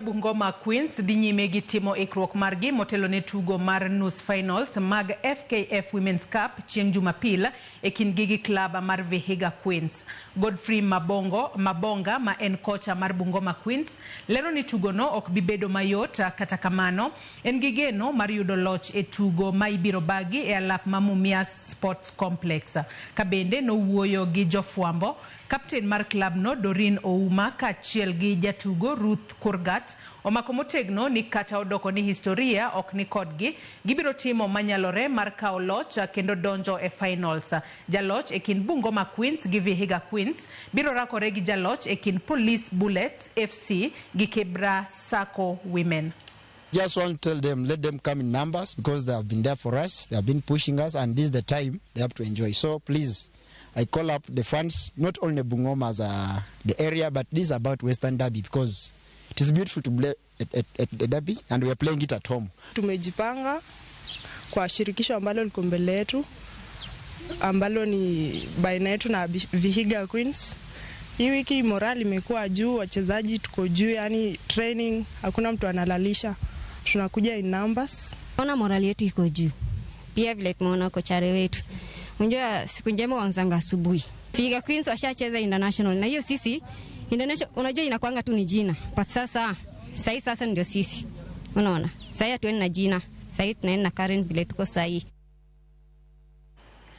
Bungoma Queens dhi nyime gi timo ikruok margi motelo ne tugo mar nus finals mag FKF Women's Cup chieng' Jumapil e kindgi gi klab mar Vihiga Queens. Godfrey Mabongo, Mabonga ma en kocha mar Bungoma Queens lero ni tugono ok bi bedo mayot, kata kamano en gi geno mar yudo loch e tugo ma ibiro bagi e alap ma Mumias Sports Complex. Ka bende nowuoyo gi jofwambo, kapten mar klabno Doreen Ouma kaachiel gi jatugo Ruth Kurgat omako motegno ni kata odoko ni historia ok ni kodgi, gibiro timo manyalore mar kawo loch kendo donjo e finals. Jaloch e kind Bungoma Queens gi Vihiga Queens biro rakore gi jaloch e kind Police Bullets FC gi Kibra Sacco Women. Just want to tell them, let them come in numbers because they have been there for us. They have been pushing us, and this is the time they have to enjoy. So please, I call up the fans, not only Bungoma as the area, but this is about Western Derby because it is beautiful to play at the derby, and we are playing it at home. Tumejipanga kwa shirikisho ambalo liko mbele yetu ambalo ni baina yetu na Vihiga Queens. Hii wiki morali imekuwa juu, wachezaji tuko juu, yani training hakuna mtu analalisha, tunakuja in numbers. Ona morali yetu iko juu pia, vile tumeona kochare wetu. Unajua siku njema huanzanga asubuhi. Vihiga Queens washacheza international, na hiyo sisi international, unajua inakuanga tu ni jina, but sasa sahi sasa ndio sisi, unaona sahi hatuendi na jina, sahi tunaenda na current vile tuko sahi.